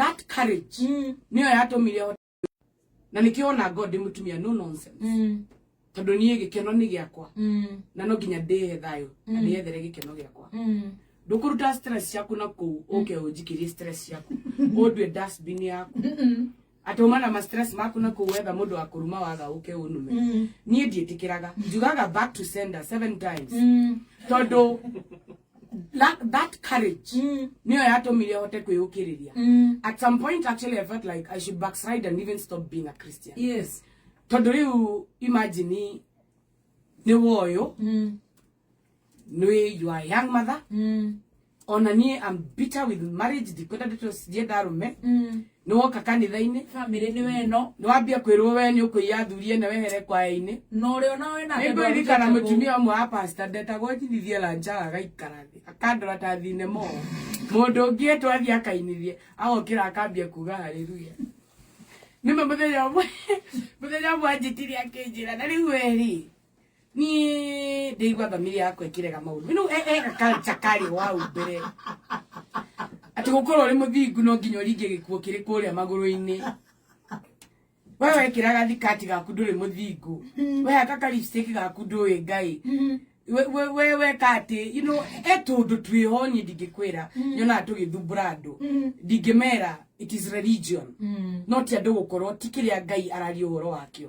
That courage nĩyo yatũmire na nĩkĩo ona God ndĩ mũtumia no nonsense, tondũ niĩ gĩkeno nĩ gĩakwa na no nginya ndĩhe thayũ na ndĩethere gĩkeno gĩakwa. Ndũkũruta stress ciaku na kũu ũke ũnjikĩrie stress ciaku, ũndue dustbin yaku, atĩ uma na ma stress maku na kũu wetha mũndũ wa kũruma waga ũke ũnume. Niĩ ndiĩtĩkĩraga, njugaga back to sender seven times, tondũ that courage nĩyo yatũmire hote kwĩyũkĩrĩria. At some point, actually, I felt like I should backslide and even stop being a Christian, tondũ rĩu imagine nĩ woyũ nĩ you are a young mother. Ona niĩ I'm bitter with marriage, ndikwenda ndeto ndienda arũme. Nĩ woka kanitha-inĩ, Family nĩ weno. Nĩ wambia kwĩrwo we nĩ ũkũiya athuri ene wehere kwaya-inĩ. Na ũrĩa ona we nake. Nĩngũririkana mũtumia ũmwe wa pastor ndetagwo njithithie lancha, agaikara thĩ akandora ta thinema ũũ. Mũndũ ũngĩ etwo athiĩ akainithie, agokĩra akambia kuga haleluya. Nĩma mũthenya ũmwe anjĩtire akĩnjĩra, na rĩu we rĩ, niĩ ndĩigua thamiri yakwa ĩkĩrega maũndũ ĩno ega culture karĩ wau mbere atĩ gũkorwo ũrĩ mũthingu no nginya ũringe gĩkuo kĩrĩ kũrĩa magũrũ-inĩ. We wekĩra gathikati gaku ndũrĩ mũthingu, we haka ka lipstick gaku ndũĩ Ngai, we weka atĩ e tũndũ twĩho. Niĩ ndingĩkwĩra nyonaga tũgĩthumbũra andũ, ndingĩmera it is religion, no ti andũ gũkorwo ti kĩrĩa Ngai araria ũhoro wakĩo.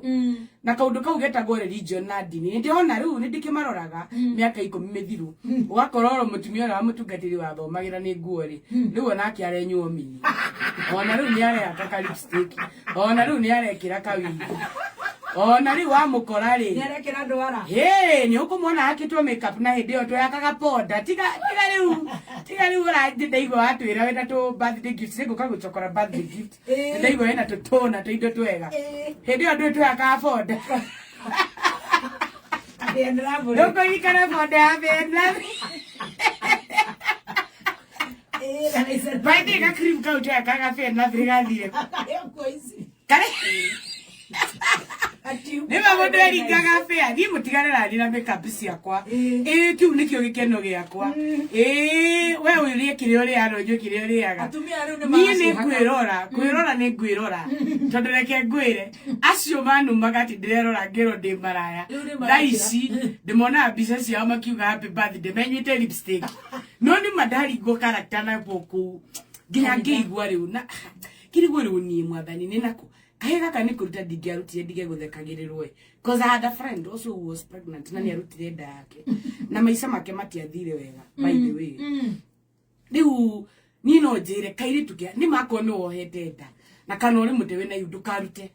Na kaũndũ kau getagwo religion na ndini, nĩ ndĩrona rĩu nĩ ndĩkĩmaroraga mĩaka 10 mĩthiru, ũgakora oro mũtumia ũrĩa wa mũtungatĩri wathomagĩra nĩ nguo rĩ, rĩu onake arenyuo mini, ona rĩu nĩ arehaka ka lipstick, ona rĩu nĩ arekĩra kawigi, ona rĩu wamũkora rĩ, Nĩ arekĩra ndwara. Hĩ, nĩ ũkũmwona hakĩtwo makeup, na hĩndĩ ĩyo twehakaga ponda. Tiga rĩu ũranjĩ ndaigua watwĩra wĩna tũ birthday gift, nĩngũka gũcokora birthday gift. Ndaigua wĩna tũtũna tũindo twega. Hĩndĩ ĩyo ndũĩ twehakaga ponda. Ndĩramũrĩ. Ndũkũririkana ponda ya Bena? By the way, ga cream kau twehakaga Bena gathire. Kare nĩma mũndũ eringaga bĩa, niĩ mũtigane naniĩ na makeup ciakwa. Ĩĩ, kĩu nĩkĩo gĩkeno gĩakwa. Ĩĩ, we ũrĩe kĩrĩa ũrĩaga na ũnyue kĩrĩa ũrĩaga. Atumia rĩu nĩ Niĩ nĩ maraciĩhaka. ngwĩrora nĩ ngwĩrora, tondũ reke ngwĩre, acio manumaga atĩ ndĩrerora ngĩrwo ndĩ maraya, Rĩu nĩ thaa marekĩra. ici ndĩmonaga mbica ciao makiuga happy birthday menyuĩte lipstick. No nĩma ndaringwo character nakuo kũu nginya ngĩigua rĩu na kirigwo rĩu niĩ Mwathani nĩ nako kahe gaka nĩ kũruta ndingĩarutire ndige gũthekagĩrĩrwo ĩ, cause I had a friend also who was pregnant na nĩ arutire nda yake na maica make matiathire wega, by the way. Rĩu niĩ no njĩre kairĩtu kĩa nĩ makorwo nĩ wohete nda na kana ũrĩ mũte wĩna ihu, ndũkarute.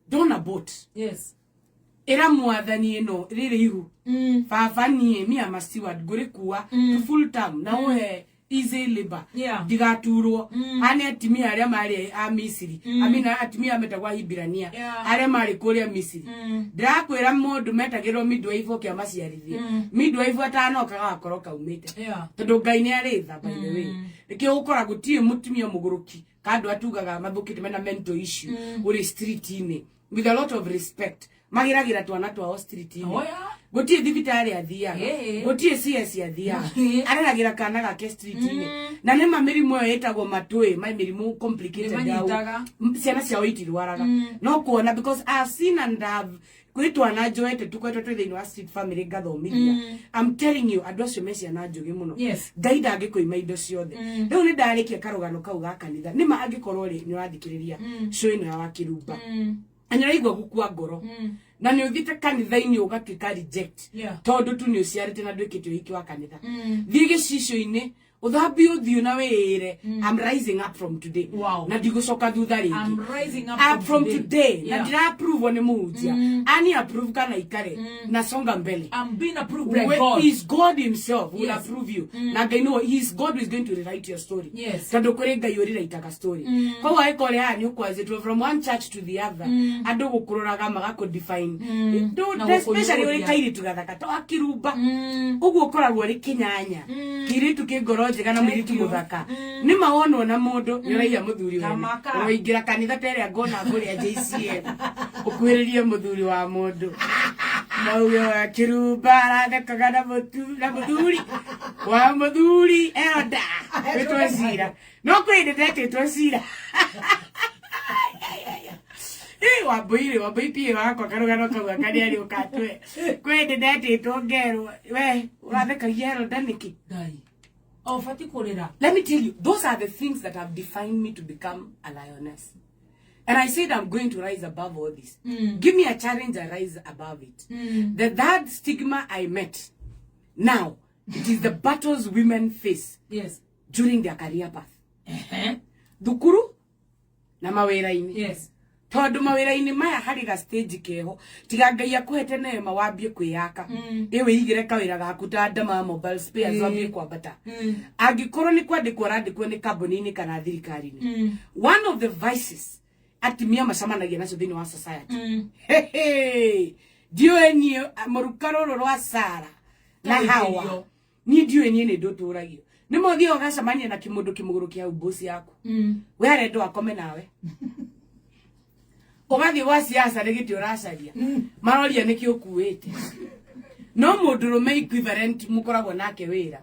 Don't abort. Ĩra Mwathani ĩno rĩrĩ ihu, baba, niĩ me am a steward, ngũrĩkua to full term na ũhe easy labor, ndigaturwo ane atumia arĩa marĩ a Misiri. Amina, atumia metagwo Ahibirania arĩa marĩ kũrĩa Misiri. Ndĩrakwĩra mũndũ metagĩrwo midwife oke amaciarithie, midwife atanoka gagakorwo kaumĩte, tondũ Ngai nĩ arĩ tha. By the way, nĩkĩo gũkora gũtirĩ mũtumia mũgũrũki kandũ atugaga mathũkĩte mena mental issue ũrĩ street-inĩ. With a lot of respect, magĩragĩra twana twao street-inĩ. Oh, yeah. Gũtirĩ thibitarĩ athiaga, gũtirĩ CS athiaga, areragĩra kana gake street-inĩ. Na nĩma mĩrimũ ĩyo ĩtagwo matũĩ ma mĩrimũ complicated yao, Nĩmanyitaga. Ciana ciao itirwaraga no kuona, because I have seen and have kwĩ twana njoete tukoretwo twĩ thĩinĩ wa street family ngathomithia. I'm telling you, andũ acio me ciana njũgĩ mũno. Ngai ndangĩkũima indo ciothe. Rĩu nĩ ndarĩkia karũgano kau ga kanitha. Nĩma angĩkorwo rĩ nĩ ũrathikĩrĩria show ĩno ya Wakĩrumba na nĩ ũraigua gũkua ngoro na nĩ ũthiĩte kanitha-inĩ ũgatuĩka reject tondũ tu nĩ ũciarĩte na ndwĩkĩte ũhiki wa kanitha, thiĩ gĩcicio-inĩ, ũthambie ũthiũ na wĩĩre, "I'm rising up from today na ndigũcoka thutha rĩngĩ." I'm rising up Up from today na ndira approve nĩ mũhunjia ani approve kana ikare na songa mbele. I'm being approved by God. Is God himself will approve you. Na Ngai no, he is God who is going to rewrite your story. Tondũ kũrĩ Ngai ũriraitaga story. Koguo angĩkorwo ũrĩ haha nĩ ũkwanzĩtwo from one church to the other, andũ gũkũroraga magakũ define. Na Especially ũrĩ gũkũnyũrũria. kairĩtu gathaka to akirumba ũguo, ũkoragwo ũrĩ kĩnyanya, kĩirĩtu kĩ ngoro njega na Thank mũirĩtu you. mũthaka. Nĩ mawonwo na mũndũ nĩ ũraiya mũthuri wene. Kamaka. Ũroingĩra kanitha ta ĩrĩa ngona ngũrĩa JCM ũkuhĩrĩrie mũthuri wa mũndũ. Mauge wa Kirumba arathekaga na mũtu na mũthuri wa mũthuri elda wĩtwo Cira. No kwĩ hĩndĩ ndetĩtwo Cira. Ĩ Wambũi rĩ, Wambũi PA wakwa karũgano kau aka nĩ arĩ ũkatwe. Kwĩ hĩndĩ ndetĩtwo ngerwo we ũrathekagia elda nĩkĩ? Ngai. O bati kũrĩra. Let me tell you, those are the things that have defined me to become a lioness. And I said I'm going to rise above all this. Give me a challenge, I rise above it. The third stigma I met now, it is the battles women face Yes. during their career path. Ehe. Thukuru na mawĩra-inĩ. Yes. Tondũ mawĩra-inĩ maya harĩ ga stage keho tiga Ngai akũhete neema wambie kwĩyaka ĩ wĩigĩre kawĩra gaku ta ndama mobile spares wambie kwambata angĩkorwo nĩ kwandĩkwo ũrandĩkwo nĩ kambuni-inĩ kana thirikari-inĩ. One of the vices atumia macemanagia nacio thĩinĩ wa society, Hehe. Ndiũĩ niĩ mũruka rũrũ rwa Sara na Hawa. Ndũngĩrio. Niĩ ndiũĩ, niĩ nĩ ndũtũragio nĩ mothiaga ũgacemania na kĩmũndũ kĩmũgũrũ kĩa mbosi yaku, we arendwo akome nawe, ũgathiĩ gwa siasa nĩ gĩtĩ ũracaria, maroria nĩkĩ ũkuĩte. No mũndũrũme equivalent mũkoragwo nake wĩra,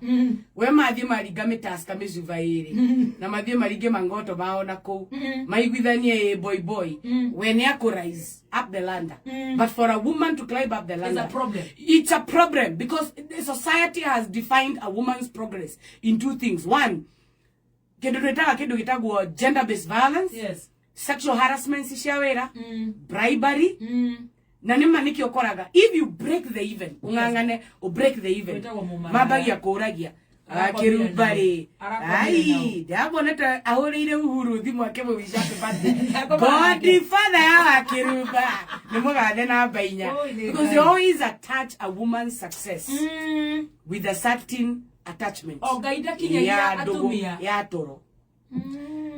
we mathiĩ maringa mĩtaska mĩcuba ĩrĩ na mathiĩ maringe mangoto mao na kũu maiguithanie ĩ boy boy, we nĩ akũ rise up the ladder. But for a woman to climb up the ladder a problem. It's a problem because the society has defined a woman's progress in two things. One, kĩndũ twĩtaga kĩndũ gĩtagwo gender based violence, sexual harassment cia wĩra, bribery, na nĩma nĩkĩo ũkoraga if you break the even, ũng'ang'ane ũ break the even, Wĩtagwo mũmaraya. mambagia kũragia Arakomire akĩrumba rĩ nao. Arakomire ai ndamwonete ahũrĩire Uhuru thimũ akĩmũwica happy birthday. Akomaga nake. Godfather ya Wakĩrumba nĩ mũgathe namba 4, Oi, nĩ because Ngai. you always attach a woman's success with a certain attachment O Ngai ndakinyagia ya ndũgũ, atumia. ya toro.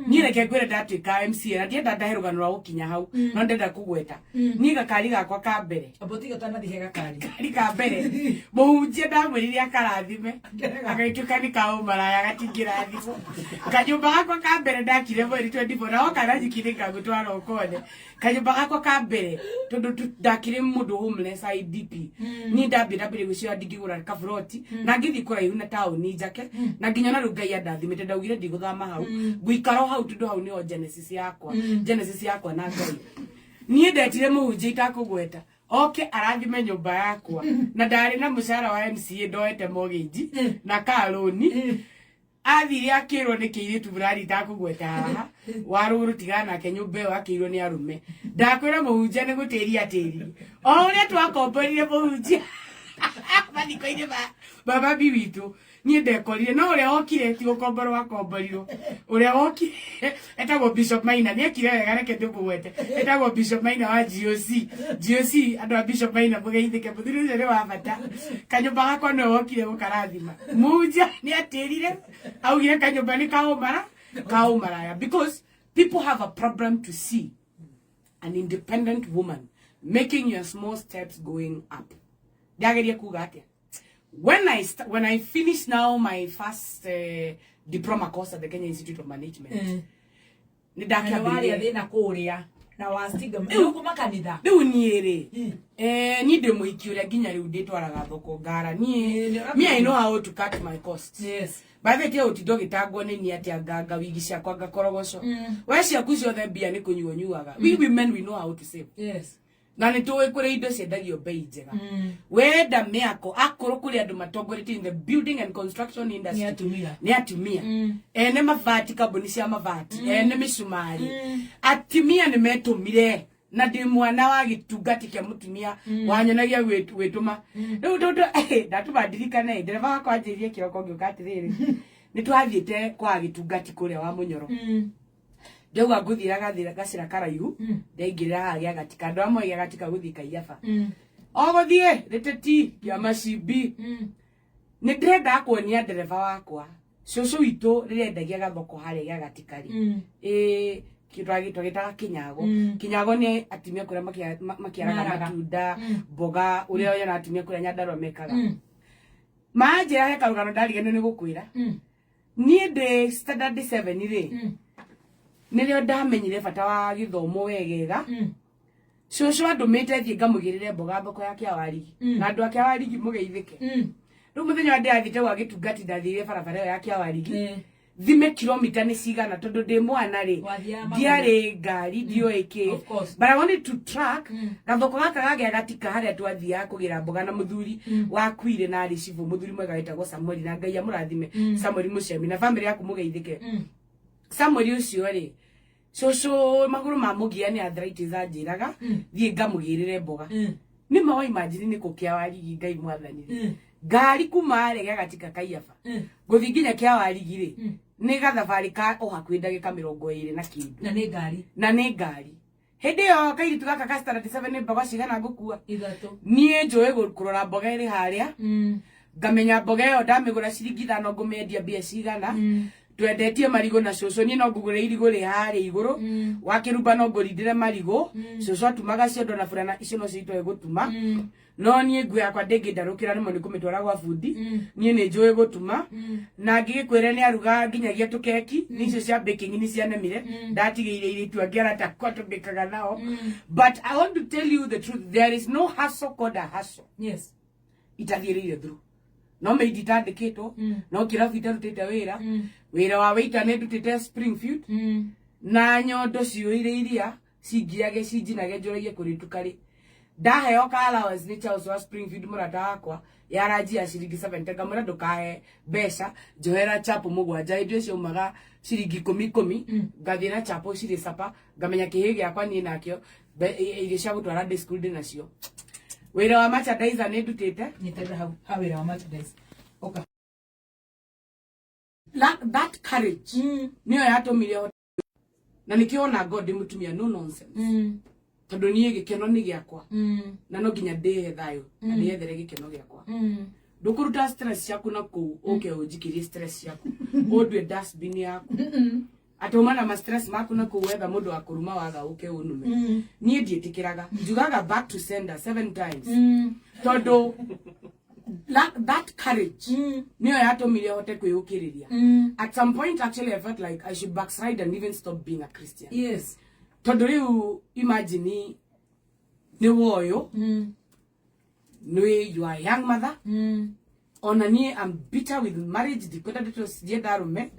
Niĩ reke ngwĩre, ndatuĩka MCA na ndienda ndahe rũgano rwa gũkinya hau, no ndenda kũgweta niĩ gakari gakwa ka mbere. Amba ũtige ũtanathiĩ he gakari. Gakari ka mbere, mũhunjia ndamwĩrire akarathime, agagĩtuĩka nĩ kaũmaraya gatingĩrathimwo. Kanyũmba gakwa ka mbere ndakire mweri 24 na woka na nyiki nĩngagũtwara ũkone kanyũmba gakwa ka mbere, tondũ ndakire mũndũ homeless IDP. Niĩ ndambire ndambire gwĩciria ndingĩgũra kaburoti na ngĩthiĩ kũraihu na taũni njake, na nginya na rĩu Ngai andathimĩte, ndaugire ndigũthama hau, ngũikara o hau tondũ hau nĩho genesis yakwa, genesis yakwa na Ngai. Niĩ ndetire mũhunjia itakũgweta oke arathime nyũmba yakwa, na ndarĩ na mũcara wa MCA ndoete mortgage na karũni. Athire akĩrwo nĩ kĩirĩtu burani itakũgweta haha wa rũgũrũ, tigana nake nyũmba ĩyo akĩirwo nĩ arũme. Ndakwĩra mũhunjia nĩ gũtĩria tĩri o ũrĩa twakomborire mũhunjia mathiko-inĩ ma baba bi witũ. Niĩ ndekorire no ũrĩa wokire ti gũkomborwo akomborirwo, ũrĩa wokire etagwo Bishop Maina, nĩ ekire wega, reke ndĩmũgwete, etagwo Bishop Maina wa GOC. GOC, andũ a Bishop Maina mũgeithĩke, mũthuri ũcio nĩ wa bata. Kanyũmba gakwa nĩwe wokire gũkarathima. Mũhunjia nĩ atĩrire augire kanyũmba nĩ kaũmara kaũmaraya, because people have a problem to see an independent woman making your small steps going up. Ndageria kuga atia? When I finish now my first diploma course at the Kenya Institute of Management, nĩ Na nĩ warĩa ndakĩambĩrĩria thĩna kũrĩa na wa stigma. Rĩu kuma kanitha. Rĩu niĩ rĩ, niĩ ndĩ mũhiki ũrĩa nginya rĩu ndĩtwaraga thoko ngara niĩ. Me, I know how to cut my costs. By the way, ũtindo gĩtangwo nĩ niĩ atĩa nganga wigi ciakwa ngakorogoco, we ciaku ciothe mbia nĩ kũnyua ũnyuaga. We women, we know how to save. Na nĩ tũĩ kũrĩ indo ciendagio bei njega. Wenda mĩako akorwo kũrĩ andũ matongoretie in the building and construction industry Nĩ atumia. Nĩ atumia ene mabati, kambuni cia mabati, ene mĩcumarĩ, atumia nĩ metũmire. Na ndĩ mwana wa gĩtungati kĩa mũtumia wanyonagia gwĩtũma. Rĩu tondũ ndatũma ndirikane, ndereba wakwa anjĩrire kĩroko ngĩũka atĩrĩrĩ, nĩ twathiĩte kwa gĩtungati kũrĩa wa Mũnyoro, ndauga ngũthiĩra gathĩra gacĩra karaihu, ndaingĩrĩra haha gĩa gatika, andũ amwe gĩa gatika gũthiĩ Kaiyaba, o gũthiĩ rĩteti kĩa macimbi. Nĩ ndĩrendaga kuonia ndereba wakwa cũcũ witũ rĩrĩa endagia gathoko harĩa gĩa gatikari ĩ twagĩtaga kinyago. Kinyago nĩ atumia kũrĩa makĩaraga Maraga. matunda, mboga, ũrĩa yona atumia kũrĩa Nyandarua mekaga. Manjĩra he karũgano ndariganĩrwo nĩ gũkwĩra. Niĩ ndĩ standard 7 rĩ, nĩrĩo ndamenyire bata wa gĩthomo wegega. Cũcũ andũmĩte thiĩ ngamũgĩrĩre mboga thoko ya Kĩawarigi. Na andũ a Kĩawarigi mũgeithĩke. Rĩu mũthenya wa ndĩrathiĩte gwa gĩtungati ndathire barabara ĩyo ya Kĩawarigi. Thime kilomita nĩ cigana tondũ ndĩ mwana rĩ, Wathiaga magũrũ. ndiarĩ ngari, ndioĩ kĩ. Of course. But I wanted to track gathoko gaka gagĩa gatika harĩa twathiaga kũgĩra mboga na mũthuri wakuire na arĩ cibũ, mũthuri mwega wĩtagwo Samueli, na Ngai amũrathime Samueli Mũcemi na bamĩrĩ yaku mũgeithĩke. Samueli ũcio rĩ, cũcũ magũrũ ma mũgia nĩ arthritis anjĩraga thiĩ ngamũgĩrĩre mboga. Nĩ ma wa imagine nĩ kũ Kĩawarigi, Ngai mwathani rĩ. Ngari kuma arĩa gatika Kaiaba ngũthiĩ nginya Kĩawarigi rĩ, nĩ gathabarĩ ka o hakuhĩ ndagĩka 20 na kĩndũ. Na nĩ ngari. Na nĩ ngari. Hĩndĩ ĩyo kairitu gaka ka standard 7 nĩ mboga cigana ngũkua? 3. Niĩ njũĩ kũrora mboga ĩrĩ harĩa, ngamenya mboga ĩyo ndamĩgũra ciringi 5 ngũmĩendia mbia cigana. Twendetie marigũ na cũcũ, niĩ no ngũgũre irigũ rĩ harĩa igũrũ wa kĩrumba, no ngũrindĩre marigũ. Cũcũ atumaga ciondo na burana, icio nocio itoĩ gũtuma, no niĩ nguo yakwa ndĩngĩndarũkĩra nĩmo nĩ kũmĩtwara gwa bundi. Niĩ nĩ njũĩ gũtuma, na ngĩgĩkwĩre nĩ aruga nginyagia tũkeki, nĩ icio cia baking nĩ cianemire, ndatigĩire irĩtu angĩ arata akwa tũmbĩkaga nao. But I want to tell you the truth, there is no hustle called a hustle itathiĩrĩire through. No maid itandĩkĩtwo, no kĩrabu itarutĩte wĩra, wĩra wa waiter nĩ ndutĩte Springfield, na nyondo ciũire iria cingiage cinjinage njũragie kũrĩtuka rĩ, ndaheo ka allowance nĩ Charles wa Springfield, mũrata wakwa, ya ranji ya ciringi 70. Ngamwĩra ndũkahe mbeca, njohera chapo 7. Hĩndĩ ĩyo ciaumaga ciringi ikũmi ikũmi. Ngathiĩ na chapo cirĩ sapa, ngamenya kĩhĩ gĩakwa niĩ nakĩo irio cia gũtwara ndĩ school ndĩ nacio. Wĩra wa merchandiser nĩ ndutĩte. Nyitĩrĩra hau ha wĩra wa merchandise. Ũka. That courage nĩyo yatũmire na nĩkĩo ona God ndĩ mũtumia no nonsense, tondũ niĩ gĩkeno nĩ gĩakwa, na no nginya ndĩhe thayũ na ndĩethere gĩkeno gĩakwa. Ndũkũruta stress ciaku na kũu ũke ũnjikĩrie stress ciaku, ũndue dustbin yaku atĩ uma na ma stress maku na kũu wetha mũndũ wa kũruma waga ũke ũnume. Niĩ ndiĩtĩkĩraga, njugaga back to sender seven times, tondũ that courage nĩyo yatũmire hote kwĩyũkĩrĩria. At some point actually I felt like I should backslide and even stop being a Christian, tondũ rĩu imagine nĩ woyũ nĩ you are a young mother, ona niĩ I'm bitter with marriage, ndikwenda ndeto ndienda arũme,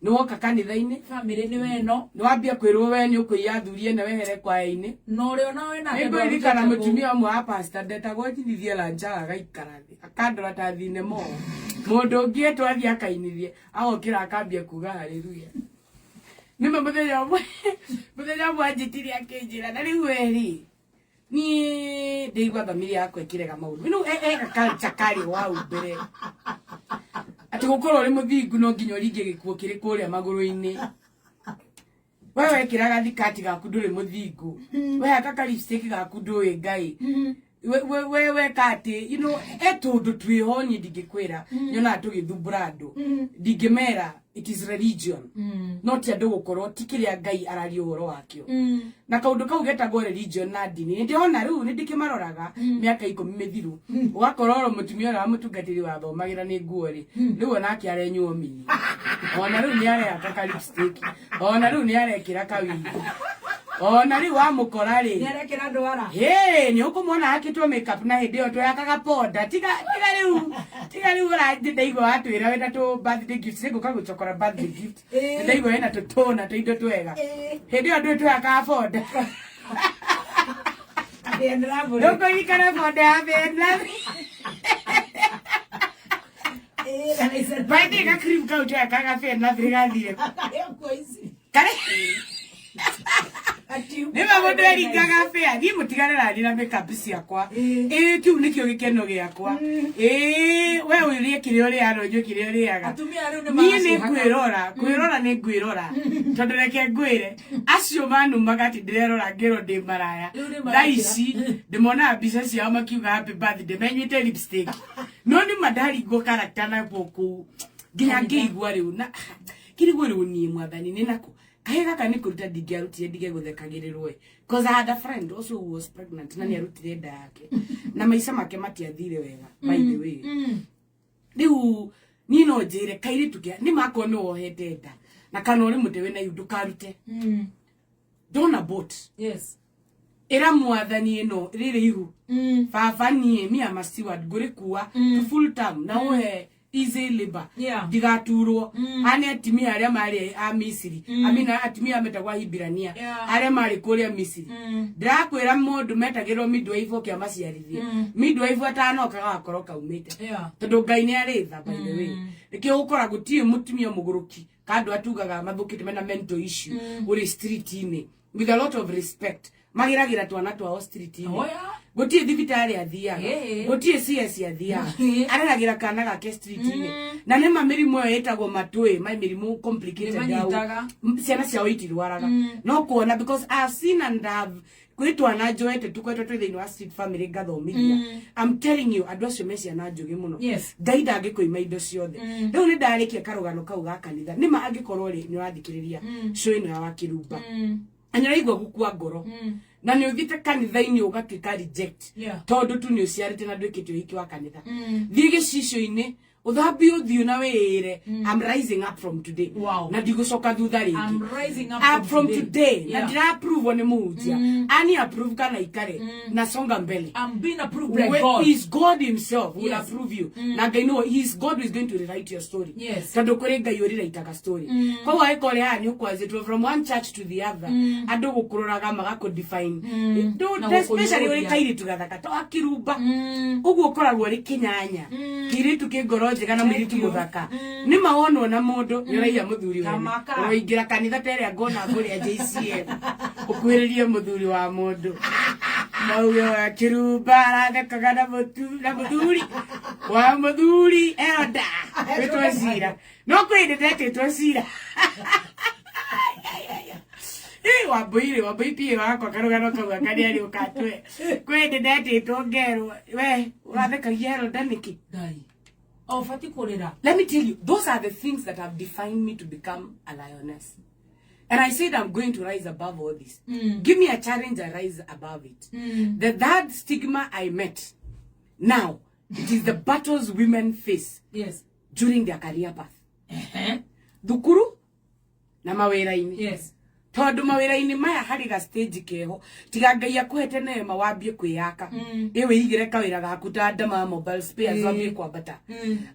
nĩ woka kanitha-inĩ, Family nĩ weno. Nĩ wambia kwĩrwo we nĩ ũkũiya athuri ene wehere kwaya-inĩ. Na ũrĩa ona we nake. Nĩngũririkana mũtumia ũmwe wa pastor ndetagwo njinithie lanja, agaikara thĩ akandora ta thinema ũũ mũndũ ũngĩ etwo athiĩ akainithie, agokĩra akambia kuga haleluya. Nĩma mũthenya ũmwe anjĩtire akĩnjĩra, na rĩu we rĩ, niĩ ndĩigua thamiri yakwa ĩkĩrega maũndũ ĩno ega culture karĩ wau mbere atĩ gũkorwo ũrĩ mũthingu no nginya ũringe gĩkuo kĩrĩ kũrĩa magũrũ-inĩ. We wekĩra gathikati gaku ndũrĩ mũthingu, we haka ka lipstick gaku ndũĩ Ngai, we weka atĩ e tũndũ twĩho. Niĩ ndingĩkwĩra nyonaga tũgĩthumbũra andũ, ndingĩmera it is religion, no ti andũ gũkorwo ti kĩrĩa Ngai araria ũhoro wakĩo, na kaũndũ kau getagwo religion na ndini nĩ ndĩrona rĩu nĩ ndĩkĩmaroraga mĩaka 10 mĩthiru, ũgakora oro mũtumia ũrĩa wa mũtungatĩri wathomagĩra nĩ nguo rĩ, rĩu onake arenyuo mini, ona rĩu nĩ arehaka ka lipstick, ona rĩu nĩ arekĩra kawigi, ona rĩu wamũkora rĩ, Nĩ arekĩra ndwara. Hĩ, nĩ ũkũmwona hakĩtwo makeup, na hĩndĩ ĩyo twehakaga ponda. Tiga tiga rĩu, tiga rĩu ũranjĩ ndaigua watwĩra wĩna tũ birthday gift, nĩngũka gũcokora birthday gift. Ndaigua wĩna tũtũna tũindo twega. Hĩndĩ ĩyo ndũĩ twehakaga ponda. Ndĩramũrĩ. Ndũkũririkana ponda ya bena? By the way, ga cream kau twehakaga bena gathire. Kare nĩma mũndũ eringaga bĩa, niĩ mũtigane naniĩ na makeup ciakwa. Ĩĩ, kĩu nĩkĩo gĩkeno gĩakwa. Ĩĩ, we ũrĩe kĩrĩa ũrĩaga, no nyue kĩrĩa ũrĩaga. Atumia rĩu nĩ Niĩ nĩ maracihaka. ngwĩrora nĩ ngwĩrora, tondũ reke ngwĩre, acio manumaga atĩ ndĩrerora ngĩrwo ndĩ maraya, Rĩu nĩ thaa marakĩra. ici ndĩmonaga mbica ciao makiuga happy birthday menyuĩte lipstick, no nĩma ndaringwo character nakuo kũu nginya ngĩigua rĩu na kĩrigwo rĩu niĩ mwathani nĩ nako kahĩ gaka nĩ kũruta ndingĩarutire ndige gũthekagĩrĩrwo ĩ, cause I had a friend also who was pregnant na nĩ arutire nda yake na maica make matiathire wega, by the way. Rĩu niĩ no njĩre kairĩtu kĩa nĩ makorwo nĩ wohete nda na kana ũrĩ mũte wĩna ihu, ndũkarute, don't abort. Ĩra mwathani ĩno rĩrĩ ihu baba niĩ me am a steward ngũrĩkua to full term na ũhe easy labor. Ndigaturwo ane atimia arĩa marĩ a Misiri, amina atimia metagwo Ahibirania arĩa marĩ kũrĩa Misiri. Ndĩrakwĩra mũndũ metagĩrwo midwife oke amaciarithie, midwife atanoka gagakorwo kaumĩte tondũ Ngai nĩ arĩ tha. By the way, nĩkĩo ũkora gũtirĩ mũtumia mũgũrũki ka andũ atugaga mathũkĩte mena mental issue ũrĩ street-inĩ. With a lot of respect, magĩragĩra twana twao street-inĩ. Oh, yeah. Gũtirĩ thibitarĩ athiaga, gũtirĩ CS athiaga, areragĩra kana gake street-inĩ. Na nĩma mĩrimũ ĩyo ĩtagwo matũĩ ma mĩrimũ complicated hau. Nĩmanyitaga. Ciana ciao itirwaraga no kuona, because I have seen and have kwĩ twana njoete tukoretwo twĩ thĩinĩ wa street family ngathomithia. I'm telling you, andũ acio me ciana njũgĩ mũno. Ngai ndangĩkũima indo ciothe. Rĩu nĩ ndarĩkia karũgano kau ga kanitha. Nĩma angĩkorwo rĩ nĩ ũrathikĩrĩria show ĩno ya Wakĩrumba na nĩ ũraigua gũkua ngoro na nĩ ũthiĩte kanitha-inĩ ũgatuĩka reject tondũ tu nĩ ũciarĩte na ndwĩkĩte ũhiki wa kanitha, thiĩ gĩcicio-inĩ ũthambie ũthiũ na wĩĩre, "I'm rising up from today." Na ndigũcoka thutha rĩngĩ. I'm rising up up from from today, na Yeah. ndira approve nĩ mũhunjia ani approve kana ikare na songa mbele. I'm being approved by When God. Is God himself will approve you. Na Ngai no, he is God who is going to rewrite your story. Tondũ kũrĩ Ngai ũrewritaga story. Koguo angĩkorwo rĩ haha nĩ ũkwanzĩtwo from one church to the other, andũ gũkũroraga magakũ define. Na Especially ũrĩ gũkũnyũrũria. kairĩtu gathaka to akirumba ũguo ũkoragwo ũrĩ kĩnyanya kĩirĩtu kĩ ngoro njega na Thank mũirĩtu you. mũthaka nĩ mawonwo na mũndũ nĩ ũraiya mũthuri wene. Tamaka. Ũroingĩra kanitha ta ĩrĩa ngona ngũrĩa JCM ũkuhĩrĩrie mũthuri wa mũndũ mauge wa kĩrumba arathekaga na na mũthuri wa mũthuri elda wĩtwo cira no kwĩ hĩndĩ ndetĩtwo cira. Ĩ, Wambũi rĩ, Wambũi pie wakwa karũgano kau aka nĩ arĩ ũkatwe kwĩ hĩndĩ ndetĩtwo ngerwo we ũrathekagia elda nĩkĩ. Ngai. O bati kũrĩra. Let me tell you, those are the things that have defined me to become a lioness. And I said I'm going to rise above all this. Give me a challenge, I rise above it. The third stigma I met now, it is the battles women face during their career path. Thukuru na mawĩra-inĩ. Tondũ mawĩra-inĩ maya harĩ ga stage keho tiga Ngai akũhete neema wambie kwĩyaka ĩ wĩigĩre kawĩra gaku ta ndama mobile spares wambie kwambata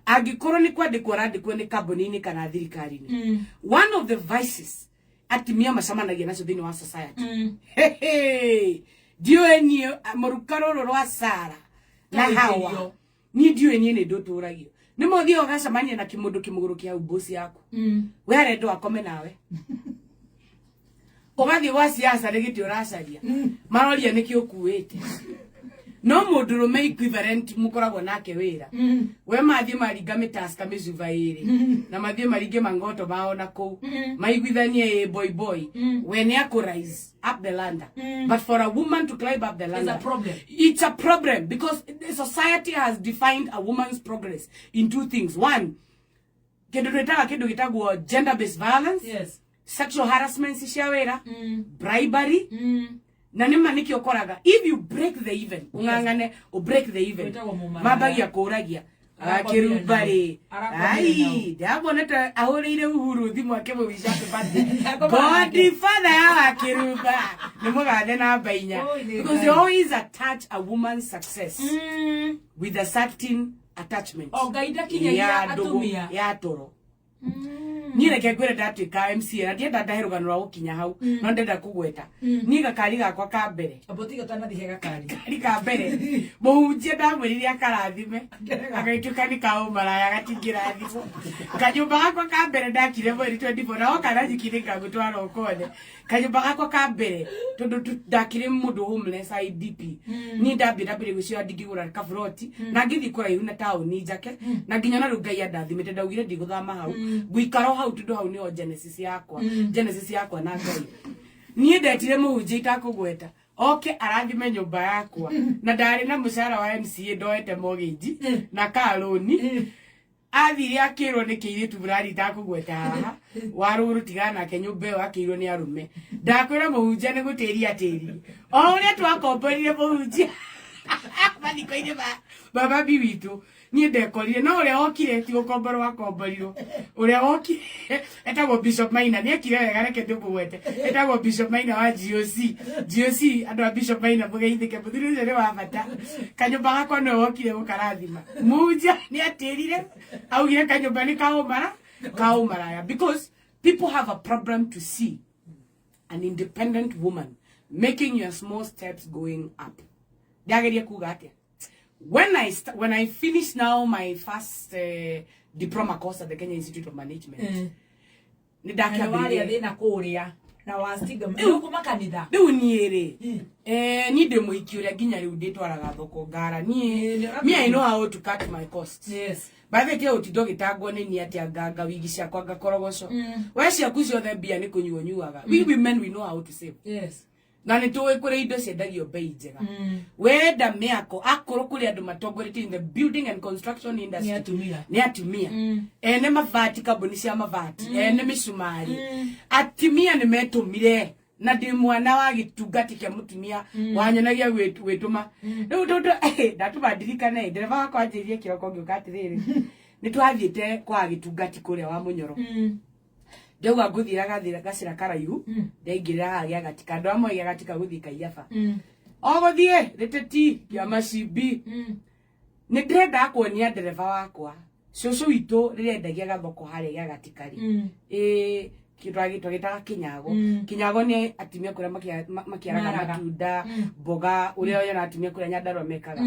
angĩkorwo nĩ kwandĩkwo ũrandĩkwo nĩ kambuni-inĩ kana thirikari-inĩ. One of the vices atimia macemanagia nacio thĩinĩ wa society. Hehe. Ndiũĩ niĩ mũruka rũrũ rwa Sara na Hawa. Tũragio. Niĩ ndiũĩ niĩ nĩ ndũtũragio nĩ mothiaga ũgacemania na kĩmũndũ kĩmũgũrũ kĩa mbosi yaku we arendwo akome nawe ũgathiĩ gwa siasa nĩ gĩtĩ ũracaria maroria nĩkĩ ũkuĩte no mũndũrũme equivalent mũkoragwo nake wĩra we mathiĩ maringa mĩtaska mĩcuba ĩrĩ na mathiĩ maringe mangoto mao na kũu maiguithanie ĩ boy boy we nĩ akũ rise up the ladder. But for a woman to climb up the ladder a problem. It's a problem because the society has defined a woman's progress in two things. One, kĩndũ twĩtaga kĩndũ gĩtagwo gender based violence, sexual harassment cia wĩra, bribery. Na nĩma nĩkĩo ũkoraga if you break the even ũng'ang'ane ũ break the even Wĩtagwo mũmaraya. mambagia kũragia Arakwambia akĩrumba rĩ nau. Arakwambia ai ndamwonete ahũrĩire Uhuru thimũ akĩmũwica happy birthday. Akoma nake. Godfather ya wakĩrumba nĩ mũgathe namba 4. Oi, nĩ Because Ngai. you always attach a woman's success with a certain attachment O Ngai ndakinyagia ya ndũgũ, atumia. ya toro. Niĩ reke ngwĩre ndatuĩka MCA na ndienda ndahe rũgano rwa gũkinya hau no ndenda kũgweta niĩ gakari gakwa ka mbere. Amba ũtige ũtanathiĩ he gakari. Gakari ka mbere mũhunjia ndamwĩrire akarathime agagĩtuĩka nĩ kaũmaraya gatingĩrathimwo. Kanyũmba gakwa ka mbere ndakire mweri 24 na woka na nyiki nĩngagũtwara ũkone kanyũmba gakwa ka mbere tondũ ndakire mũndũ homeless IDP. Niĩ ndambire ndambire gwĩciria ndingĩgũra kaburoti na ngĩthiĩ kũraihu na taũni njake na nginya na rĩu Ngai andathimĩte ndaugire ndigũthama hau ngũikara o hau tondũ hau nĩho genesis yakwa, genesis yakwa na Ngai. Niĩ ndetire mũhunjia itakũgweta oke arathime nyũmba yakwa na ndarĩ na mũcara wa MCA ndoete mortgage na karũni athire akĩrwo nĩ kĩirĩtu burari itakũgweta haha warũgũrũ tigana nake nyũmba ĩyo akĩirwo nĩ arũme ndakwĩra mũhunjia nĩ gũtĩria tĩri o ũrĩa twakomborire mũhunjia. Mathiko-inĩ ma baba bi witũ niĩ ndekorire no ũrĩa wokire ti gũkomborwo akomborirwo, ũrĩa wokire etagwo Bishop Maina, nĩekire wega, reke ndĩmũgwete, etagwo Bishop Maina wa GOC. GOC, andũ a Bishop Maina mũgeithĩke, mũthuri ũcio nĩ wa bata. Kanyũmba gakwa nĩwe wokire gũkarathima. Munja nĩ atĩrire augire kanyũmba nĩ kaũmara kaũmaraya, because people have a problem to see an independent woman making your small steps going up. Ndageria kuga atia? When I finish now my first diploma course at the Kenya Institute of Management, nĩ Na nĩ warĩa ndakĩambĩrĩria thĩna kũrĩa na wa stigma nĩ kuma kanitha. Rĩu niĩ rĩ, niĩ ndĩ mũhiki ũrĩa nginya rĩu ndĩtwaraga thoko ngara niĩ. Me, I know how to cut my costs. By the way, ũtindo gĩtangwo nĩ niĩ atĩa nganga wigi ciakwa ngakorogoco. We ciaku ciothe mbia nĩ kũnyua ũnyuaga. We women, we know how to save. Na nĩ tũĩ kũrĩ indo ciendagio bei njega. Wenda mĩako akorwo kũrĩ andũ matongoretie in the building and construction industry, Nĩ atumia. Nĩ atumia. Ene mabati, kambuni cia mabati, ene mĩcumari, atumia nĩ metũmire. Na ndĩ mwana wa gĩtungati kĩa mũtumia wanyonagia gwĩtũma. Rĩu tondũ ndatũma ndirikane, ndereba wakwa anjĩrire kĩroko ngĩũka atĩrĩrĩ, nĩ twathiĩte kwa gĩtungati kũrĩa wa Mũnyoro. Ndauga ngũthiĩra gathĩra gacĩra karaihu, ndaingĩrĩra haha gĩa gatika, andũ amwe gĩa gatika gũthiĩ Kaiyaba, o gũthiĩ rĩtĩti kĩa macimbi. Nĩ ndĩrendaga kuonia ndereba wakwa cũcũ witũ rĩrĩa endagia gathoko harĩa gĩa gatika rĩ, ĩ twagĩtaga kinyago. Kinyago nĩ atumia kũrĩa makĩaraga Maraga. matunda, mboga, ũrĩa yona atumia kũrĩa Nyandarua mekaga.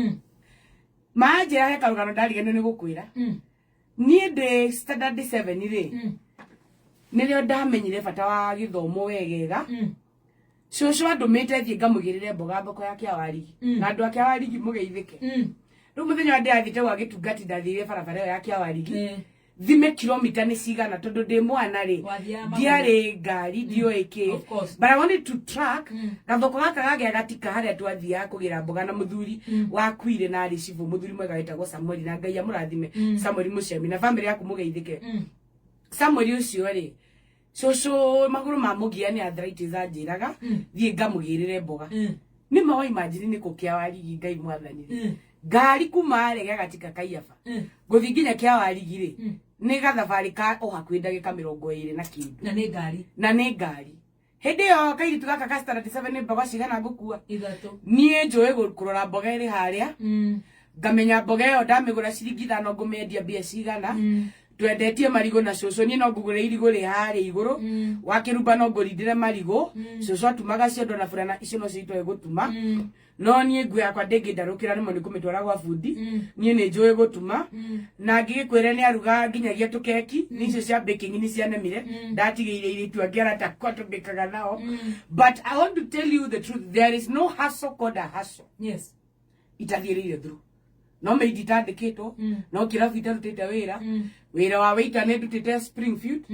Manjĩra he karũgano ndariganĩrwo nĩ gũkwĩra. Niĩ ndĩ standard 7 rĩ, nĩrĩo ndamenyire bata wa gĩthomo wegega. Cũcũ andũmĩte thiĩ ngamũgĩrĩre mboga thoko ya Kĩawarigi. Na andũ a Kĩawarigi mũgeithĩke. Rĩu mũthenya ũrĩa ndĩrathiĩte gwa gĩtungati, ndathire barabara ĩyo ya Kĩawarigi, thime kilomita nĩ cigana, tondũ ndĩ mwana rĩ, Wathiaga magũrũ. ndiarĩ ngari, ndioĩ kĩ. Of course. But I wanted to track gathoko gaka gagĩa gatika harĩa twathiaga kũgĩra mboga na mũthuri wakuire na arĩ cibũ, mũthuri mwega wĩtagwo Samueli, na Ngai amũrathime, Samueli Mũcemi na bamĩrĩ yaku mũgeithĩke. Samueli ũcio rĩ, cũcũ magũrũ ma mũgia nĩ arthritis, anjĩraga thiĩ ngamũgĩrĩre mboga. Nĩ ma wa imagine nĩ kũ Kĩawarigi, Ngai mwathani rĩ, ngari kuma harĩa gĩa gatika Kaiyaba gũthiĩ nginya Kĩawarigi rĩ, nĩ gathabarĩ ka o hakuhĩ ndagĩka 20 na kĩndũ. Na nĩ ngari. Na nĩ ngari. Hĩndĩ ĩyo kairitu gaka ka standard 7 nĩ mboga cigana ngũkua? Ithatũ. Niĩ njũĩ kũrora mboga ĩrĩ harĩa, ngamenya mboga ĩyo ndamĩgũra ciringi 5 ngũmĩendia mbia cigana. Twendetie marigũ na cũcũ, niĩ no ngũgũre irigũ rĩ harĩa igũrũ wa kĩrumba, no ngũrindĩre marigũ. Cũcũ atumaga ciondo na burana, icio nocio itoĩ gũtuma, no niĩ nguo yakwa ndĩngĩndarũkĩra nĩmo nĩ kũmĩtwara gwa bundi. Niĩ nĩ njũĩ gũtuma, na ngĩgĩkwĩre nĩ aruga nginyagia tũkeki, nĩ icio cia baking nĩ cianemire, ndatigĩire irĩtu angĩ arata akwa tũmbĩkaga nao. But I want to tell you the truth, there is no hustle called a hustle itathiĩrĩire through. No maid itandĩkĩtwo, no kĩrabu itarutĩte wĩra, wĩra wa waiter nĩ ndutĩte Springfield,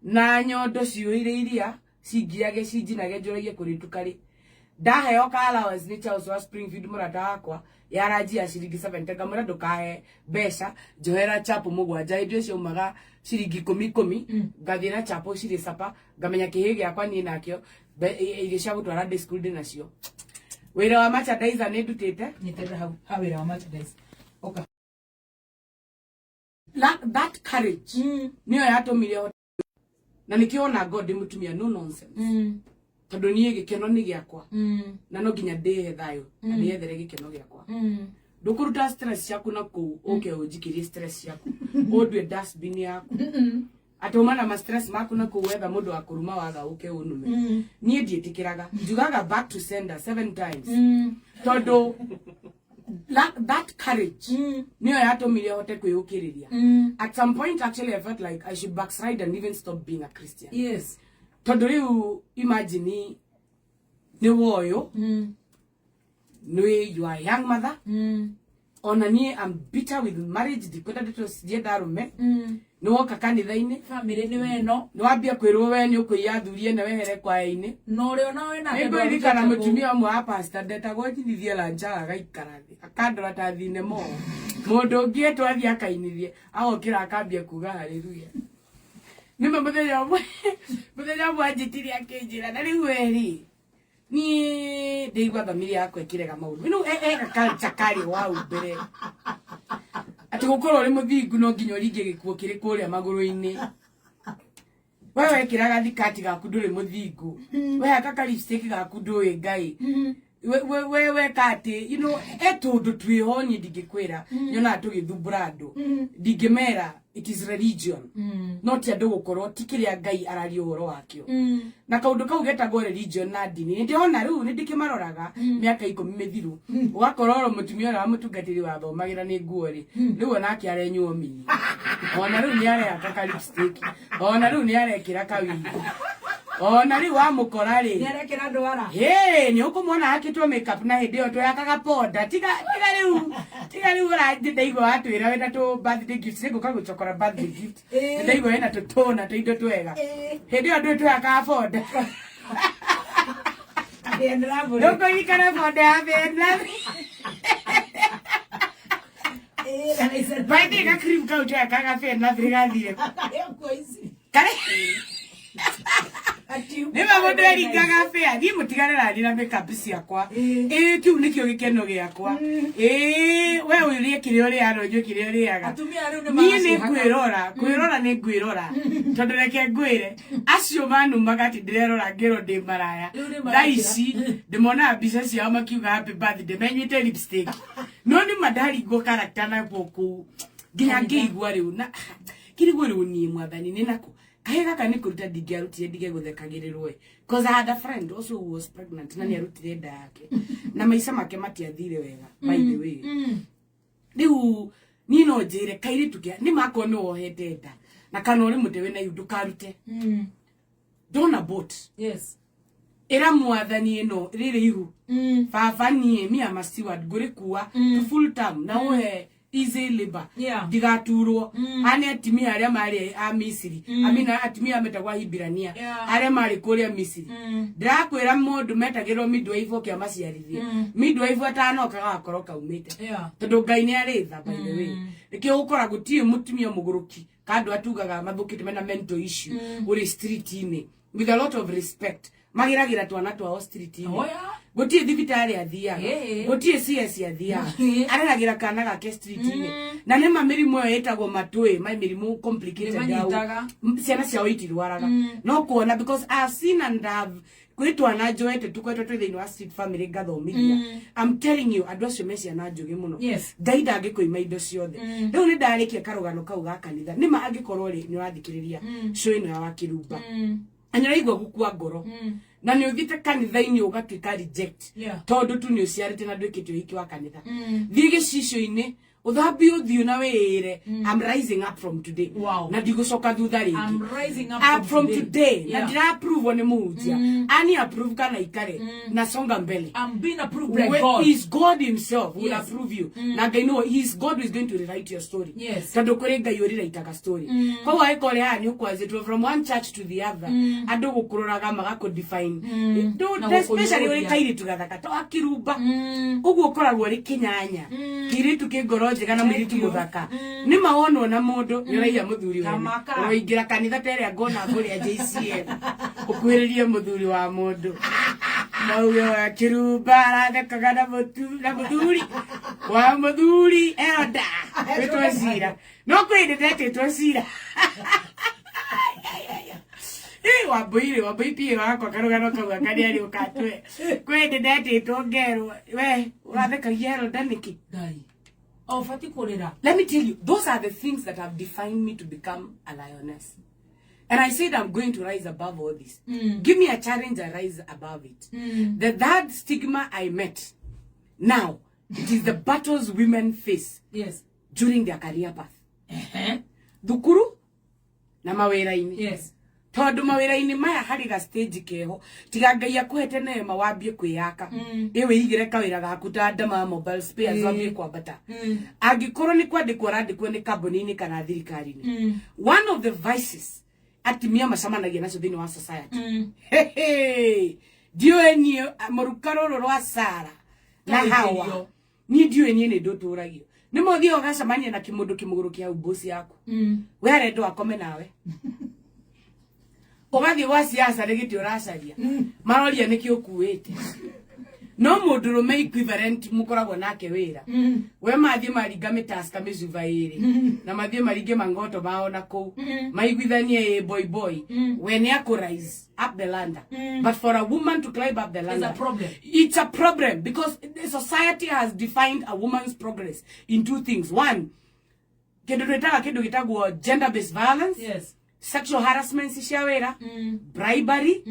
na nyondo ciũire iria cingiage cinjinage njũragie kũrĩtuka rĩ, ndaheo ka allowance nĩ Charles wa Springfield, mũrata wakwa, ya ranji ya ciringi 70. Ngamwĩra ndũkahe mbeca, njohera chapo 7. Hĩndĩ ĩyo ciaumaga ciringi ikũmi ikũmi. Ngathiĩ na chapo cirĩ sapa, ngamenya kĩhĩ gĩakwa niĩ nakĩo irio cia gũtwara ndĩ school ndĩ nacio. Wĩra wa merchandiser nĩ ndutĩte. Nyitĩrĩra hau ha wĩra wa merchandise ũka. That courage nĩyo yatũmire na nĩkĩo ona God ndĩ mũtumia no nonsense, tondũ niĩ gĩkeno nĩ gĩakwa na no nginya ndĩhe thayũ na ndĩethere gĩkeno gĩakwa. Ndũkũruta stress ciaku na kũu ũke ũnjikĩrie stress ciaku, ũndue dustbin yaku atĩ uma na ma stress maku na kũu wetha mũndũ wa kũruma waga ũke ũnume. Niĩ ndiĩtĩkĩraga, njugaga back to sender seven times, tondũ that courage nĩyo yatũmire hote kwĩyũkĩrĩria. At some point actually I felt like I should backslide and even stop being a Christian, tondũ rĩu imagine nĩ woyũ nĩ you are a young mother. Ona niĩ I'm bitter with marriage, ndikwenda ndeto ndienda arũme. Nĩ woka kanitha-inĩ, Bamĩrĩ nĩ weno. Nĩ wambia kwĩrwo we nĩ ũkũiya athuri ene wehere kwaya-inĩ. Na ũrĩa ona wĩ nake. Nĩ ngũririkana mũtumia ũmwe wa pastor ndetagwo njinithie lancha, agaikara thĩ akandora ta thinema ũũ. Mũndũ ũngĩ etwo athiĩ akainithie, agokĩra akambia kuga haleluya. Nĩma mũthenya ũmwe anjĩtire akĩnjĩra, na rĩu we rĩ, Niĩ ndĩigua thamiri yakwa ĩkĩrega maũndũ. You know, ega culture karĩ wau mbere. Atĩ gũkorwo ũrĩ mũthingu no nginya ũringe gĩkuo kĩrĩ kũrĩa magũrũ-inĩ. We wekĩraga thikati gaku ndũrĩ mũthingu. We haka ka lipstick gaku ndũĩ Ngai. We weka atĩ, you know, e tũndũ twĩho niĩ ndingĩkwĩra. Nyonaga tũgĩthumbũra andũ. Ndingĩmera it is religion. No ti andũ gũkorwo ti kĩrĩa Ngai araria ũhoro wakĩo. Na kaũndũ kau getagwo religion na ndini nĩ ndĩrona rĩu nĩ ndĩkĩmaroraga mĩaka 10 mĩthiru, ũgakora oro mũtumia ũrĩa wa mũtungatĩri wathomagĩra nĩ nguo rĩ, rĩu onake arenyuo mini, ona rĩu nĩ arehaka ka lipstick, ona rĩu nĩ arekĩra kawigi, ona rĩu wamũkora rĩ, Nĩ arekĩra ndwara. Hĩ, nĩ ũkũmwona hakĩtwo makeup, na hĩndĩ ĩyo twehakaga ponda. Tiga tiga rĩu, tiga rĩu ũranjĩ ndaigua watwĩra wĩna tũ birthday gift, nĩngũka gũcokora birthday gift. Ndaigua wĩna tũtũna tũindo twega. Hĩndĩ ĩyo ndũĩ twehakaga bonda. Ndĩramũrĩ. Ndũkũririkana bonda ya bena? By the way, ga cream kau twehakaga bena gathire. Kare nĩma mũndũ eringaga bĩa thiĩ mũtigane naniĩ na makeup ciakwa. Ĩĩ, kĩu nĩkĩo gĩkeno gĩakwa. Ĩĩ, we ũrĩe kĩrĩa ũrĩaga na ũnyue kĩrĩa ũrĩaga. Atumia rĩu nĩ Niĩ nĩ maracihaka. ngwĩrora, kwĩrora nĩ ngwĩrora, tondũ reke ngwĩre, acio manumaga atĩ ndĩrerora ngĩrwo ndĩ maraya, Rĩu nĩ thaa marakĩra. ici ndĩmonaga mbica ciao makiuga happy birthday menyuĩte lipstick. No nĩma ndaringwo character nakuo kũu nginya ngĩigua rĩu na kĩrigwo rĩu niĩ mwathani nĩ nako kahĩ gaka nĩ kũruta ndingĩarutire ndige gũthekagĩrĩrwo ĩ, cause I had a friend also who was pregnant na nĩ arutire nda yake na maica make matiathire wega, by the way. Rĩu niĩ no njĩre kairĩtu kĩa nĩ makorwo nĩ wohete nda na kana ũrĩ mũte wĩna ihu, ndũkarute. Don't abort. Ĩra mwathani ĩno rĩrĩ ihu, baba, niĩ me am a steward, ngũrĩkua to full term na ũhe easy labor. Ndigaturwo ane atumia arĩa marĩ a Misiri, amina atumia metagwo Ahibirania arĩa marĩ kũrĩa Misiri. Ndĩrakwĩra mũndũ metagĩrwo midwife oke amaciarithie, midwife atanoka gagakorwo kaumĩte. Tondũ Ngai nĩ arĩ tha, by the way. Nĩkĩo ũkora gũtirĩ mũtumia mũgũrũki kandũ atugaga mathũkĩte mena mental issue ũrĩ street-inĩ. With a lot of respect, magĩragĩra twana twao street-inĩ. Oh, yeah. Gũtirĩ thibitarĩ athiaga, gũtirĩ CS athiaga, areragĩra kana gake street-inĩ. Na nĩma mĩrimũ ĩyo ĩtagwo matũĩ ma mĩrimũ complicated hau. Nĩmanyitaga. Ciana ciao itirwaraga no kuona, because I have seen and have kwĩ twana njoete tũkoretwo twĩ thĩinĩ wa street family ngathomithia. I'm telling you, andũ acio me ciana njũgĩ mũno. Ngai ndangĩkũima indo ciothe. Rĩu nĩ ndarĩkia karũgano kau ga kanitha. Nĩma angĩkorwo rĩ nĩ ũrathikĩrĩria show ĩno ya Wakĩrumba na nĩ ũraigua gũkua ngoro na nĩ ũthiĩte kanitha-inĩ ũgatuĩka reject tondũ tu nĩ ũciarĩte na ndwĩkĩte ũhiki wa kanitha, thiĩ gĩcicio-inĩ, ũthambie ũthiũ na wĩĩre, "I'm rising up from today." Na ndigũcoka thutha rĩngĩ. I'm rising up up from today na Yeah. ndira approve nĩ mũhunjia ani approve kana ikare na songa mbele. I'm being approved by Where God. is God himself will approve you. Na Ngai no, he is God who is going to rewrite your story. Tondũ kũrĩ Ngai ũrewritaga story. Koguo angĩkorwo ũrĩ haha nĩ ũkwanzĩtwo from one church to the other, andũ gũkũroraga magakũ define. Na Especially ũrĩ gũkũnyũrũria. kairĩtu gathaka to akirumba. Ũguo ũkoragwo ũrĩ kĩnyanya. Kĩirĩtu kĩ ngoro njega na Thank mũirĩtu you. mũthaka. Nĩ ma wonwo na mũndũ nĩ ũraiya mũthuri wene. Tamaka. Ũroingĩra kanitha ta ĩrĩa ngona ngũrĩa JCM. Ũkuhĩrĩrie mũthuri wa mũndũ. Mauge wa Kĩrumba arathekaga na na mũthuri wa mũthuri elda wĩtwo cira, no kwĩ hĩndĩ ndetĩtwo cira. Ĩ, Wambũi rĩ, Wambũi pie wakwa karũgano kau akarĩa rĩ ũkatwe kwĩ hĩndĩ ndetĩtwo ngerwo we ũrathekagia elda nĩkĩ. Ngai. O bati kũrĩra. Let me tell you, those are the things that have defined me to become a lioness. And I said I'm going to rise above all this. Give me a challenge, I rise above it. The third stigma I met now, it is the battles women face during their career path. Thukuru na mawĩra-inĩ. Tondũ mawĩra-inĩ maya harĩ ga stage keho tiga Ngai akũhete neema wambie kwĩyaka, ĩ wĩigĩre kawĩra gaku ta ndama mobile spares, wambie kwambata. Angĩkorwo nĩ kwandĩkwo ũrandĩkwo nĩ kambuni-inĩ kana thirikari-inĩ, one of the vices atumia macemanagia nacio thĩinĩ wa society. Hehe. Ndiũĩ niĩ mũruka rũrũ rwa Sara na Hawa. Tũragio. Niĩ ndiũĩ, niĩ nĩ ndũtũragio nĩ mothiaga ũgacemania na kĩmũndũ kĩmũgũrũ kĩa boss yaku. We arendwo akome nawe, Ũgathiĩ gwa siasa nĩ gĩtĩ ũracaria, maroria nĩkĩ ũkuĩte. No mũndũrũme equivalent mũkoragwo nake wĩra, we mathiĩ maringa mĩtaska mĩcuba ĩrĩ na mathiĩ maringe mangoto mao na kũu maiguithanie ĩ boy boy, we nĩ akũ rise up the ladder. But for a woman to climb up the ladder a problem. It's a problem because the society has defined a woman's progress in two things. One, kĩndũ twĩtaga kĩndũ gĩtagwo gender based violence, sexual harassment cia wĩra, bribery,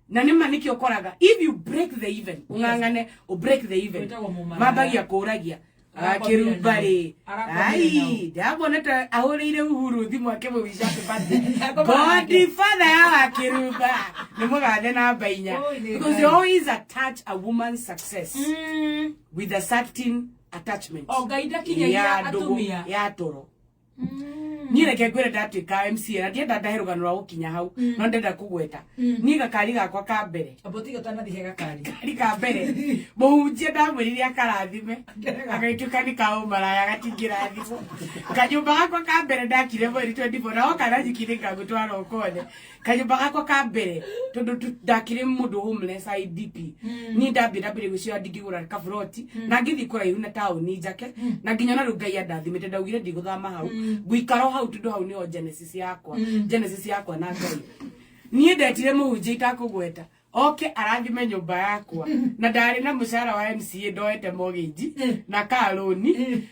na nĩ ma nĩkĩo ũkoraga if you break the even, ũng'ang'ane ũ break the even, Wĩtagwo mũmaraya. mambagia kũragia. Arakwambire Akĩrumba rĩ, Arakwambire nao. ai ndamwonete ahũrĩire Uhuru thimũ akĩmũwica happy birthday. Akomaga nake. Godfather ya wakĩrumba nĩ mũgathe namba 4, Oi, nĩ because Ngai. they always attach a woman's success with a certain attachment O Ngai ndakinyagia ya ndũgũ, atumia. ya toro. Niĩ reke ngwĩre, ndatuĩka MCA na ndienda ndahe rũgano rwa gũkinya hau, no ndenda kũgweta niĩ gakari gakwa ka mbere. Amba ũtige ũtanathiĩ he gakari. Gakari ka mbere, mũhunjia ndamwĩrire akarathime, agagĩtuĩka nĩ kaũmaraya gatingĩrathimwo. Kanyũmba gakwa ka mbere ndakire mweri 24 na woka na nyiki nĩngagũtwara ũkone kanyũmba gakwa ka mbere, tondũ ndakĩrĩ mũndũ homeless IDP. Niĩ ndambĩ ndambĩrĩria gwĩciria ndingĩgũra kaburoti na ngĩthiĩ kũraihu na taũni njake, na nginya na rĩu Ngai andathimĩte, ndaugire ndigũthama hau, ngũikara o hau tondũ hau nĩho genesis yakwa, genesis yakwa na Ngai. Niĩ ndetire mũhunjia itakũgweta oke arathime nyũmba yakwa, na ndarĩ na mũcara wa MCA, ndoete mortgage na karũni.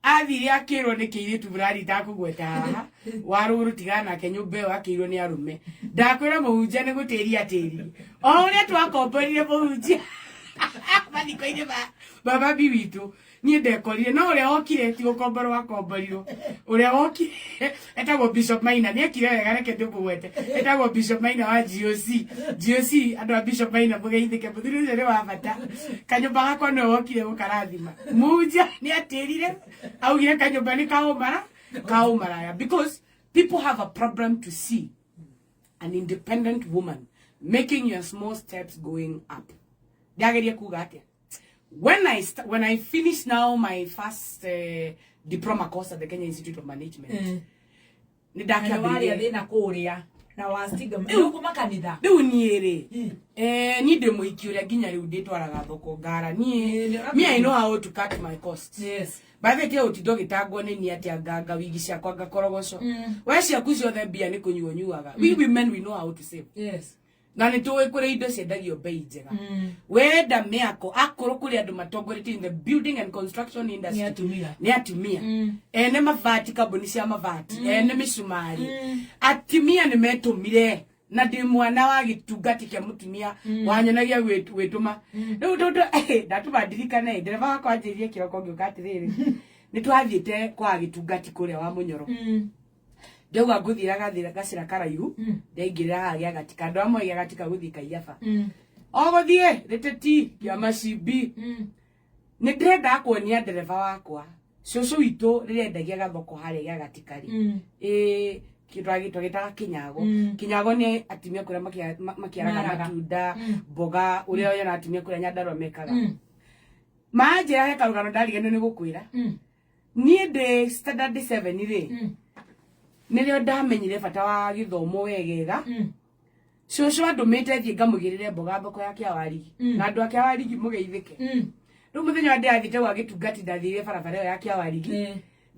Athire akĩrwo nĩ kĩirĩtu burari itakũgweta haha wa rũgũrũ, tigana nake, nyũmba ĩyo akĩirwo nĩ arũme. Ndakwĩra mũhunjia nĩ gũtĩria tĩri o ũrĩa twakomborire mũhunjia mathiko-inĩ ma baba bi witũ. Niĩ ndekorire no ũrĩa wokire ti gũkomborwo akomborirwo. Ũrĩa wokire etagwo Bishop Maina, nĩ ekire wega, reke ndĩmũgwete, etagwo Bishop Maina wa GOC. GOC, andũ a Bishop Maina mũgeithĩke, mũthuri ũcio nĩ wa bata. Kanyũmba gakwa nĩwe wokire gũkarathima. Mũhunjia nĩ atĩrire, augire kanyũmba nĩ kaũmara kaũmaraya, because people have a problem to see an independent woman making your small steps going up. Ndageria kuga atia? When I finish now my first diploma course at the Kenya Institute of Management, nĩ Na nĩ warĩa ndakĩambĩrĩria thĩna kũrĩa na wastiga nĩ makanitha. Rĩu niĩ rĩ, niĩ ndĩ mũhiki ũrĩa nginya rĩu ndĩtwaraga thoko ngara niĩ. Nĩ ũratwara. Me, I know how to cut my costs. By the way, ũtindo gĩtangwo nĩ niĩ atĩa nganga wigi ciakwa ngakorogoco, we ciaku ciothe mbia nĩ kũnyua ũnyuaga. We women, we know how to save. Na nĩ tũĩ kũrĩ indo ciendagio bei njega. Wenda mĩako akorwo kũrĩ andũ matongoretie in the building and construction industry, Nĩ atumia. Nĩ atumia. Ene mabati, kambuni cia mabati, ene mĩcumari, atumia nĩ metũmire. Na ndĩ mwana wa gĩtungati kĩa mũtumia wanyonagia gwĩtũma. Rĩu tondũ ndatũma ndirikane, ndereba wakwa anjĩrire kĩroko ngĩũka atĩrĩrĩ, nĩ twathiĩte kwa gĩtungati kũrĩa wa Mũnyoro. Ndauga ngũthiĩra gathĩra gacĩra karaihu, ndaingĩrĩra haha gĩa gatika, andũ amwe gĩa gatika gũthiĩ Kaiyaba, o gũthiĩ rĩtĩti kĩa macimbi. Nĩ ndĩrendaga kuonia ndereba wakwa cũcũ witũ rĩrĩa endagia gathoko harĩa gĩa gatika rĩ, ĩ twagĩtaga kĩnyago. Kĩnyago nĩ atumia kũrĩa makĩaraga Maraga. matunda, mboga, ũrĩa yona atumia kũrĩa Nyandarua mekaga. Manjĩra he karũgano ndariganĩrwo nĩ gũkwĩra. Niĩ ndĩ standard 7 rĩ, nĩrĩo ndamenyire bata wa gĩthomo wegega. Cũcũ andũmĩte thiĩ ngamũgĩrĩre mboga thoko ya Kĩawarigi, na andũ a Kĩawarigi mũgeithĩke. Rĩu mũthenya wa ndĩrathiĩte gwa gĩtungati, ndathire barabara ĩyo ya Kĩawarigi,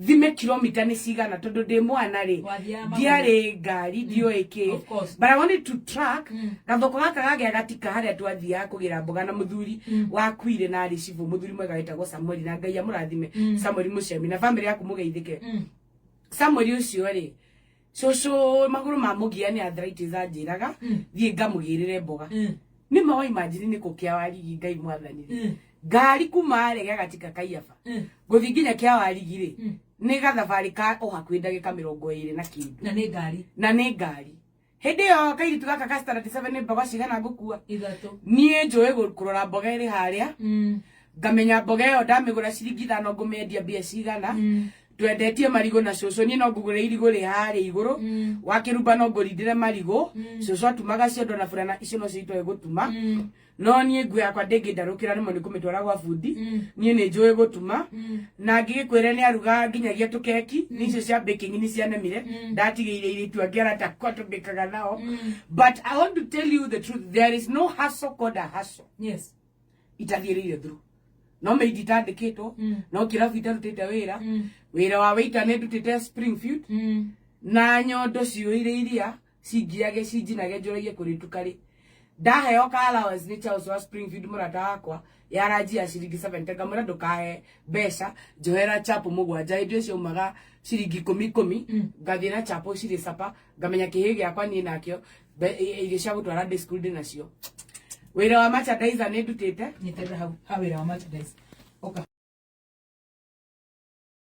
thime kilomita nĩ cigana, tondũ ndĩ mwana rĩ, Wathiaga magũrũ. ndiarĩ ngari, ndioĩ kĩ. Of course. But I wanted to track gathoko gaka gagĩa gatika harĩa twathiaga kũgĩra mboga na mũthuri wakuire na arĩ cibũ, mũthuri mwega wĩtagwo Samueli, na Ngai amũrathime, Samueli Mũcemi na bamĩrĩ yaku mũgeithĩke. Samueli ũcio rĩ, cũcũ magũrũ ma mũgia nĩ arthritis, anjĩraga thiĩ ngamũgĩrĩre mboga. Nĩ ma wa imagine nĩ kũ Kĩawarigi, Ngai mwathani rĩ, ngari kuma harĩa gĩa gatika Kaiyaba gũthiĩ nginya Kĩawarigi rĩ, nĩ gathabarĩ ka o hakuhĩ ndagĩka 20 na kĩndũ. Na nĩ ngari. Na nĩ ngari. Hĩndĩ ĩyo kairitu gaka ka standard 7 nĩ mboga cigana ngũkua? 3. Niĩ njũĩ kũrora mboga ĩrĩ harĩa, ngamenya mboga ĩyo ndamĩgũra ciringi 5 ngũmĩendia mbia cigana. Twendetie marigũ na cũcũ, niĩ no ngũgũre irigũ rĩ harĩa igũrũ wa kĩrumba, no ngũrindĩre marigũ. Cũcũ atumaga ciondo na burana, icio nocio itoĩ gũtuma. No niĩ nguo yakwa ndĩngĩndarũkĩra nĩmo nĩ kũmĩtwara gwa bundi. Niĩ nĩ njũĩ gũtuma, na ngĩgĩkwĩre nĩ aruga nginyagia tũkeki. Nĩ icio cia baking nĩ cianemire, ndatigĩire irĩtu angĩ arata akwa tũbĩkaga nao. But I want to tell you the truth, there is no hustle called a hustle itathiĩrĩire through. No maid itandĩkĩtwo, no kĩrabu itarutĩte wĩra, wĩra wa waiter nĩ ndutĩte Springfield, na nyondo ciũire iria cingiage cinjinage njũragie kũrĩ tukarĩ. Ndaheo ka allowance nĩ Charles wa Springfield, mũrata wakwa, yaranjia ciringi 70. Ngamwĩra, "Ndũkahe mbeca, njohera chapo 7." Hĩndĩ ĩyo ciaumaga ciringi 10 10. Ngathiĩ na chapo cirĩ sapa, ngamenya kĩhĩ gĩakwa niĩ nakĩo irio cia gũtwara ndĩ school ndĩ nacio. Wĩra wa merchandiser nĩ ndutĩte. Nyitĩrĩra hau ha wĩra wa merchandise. Ũka.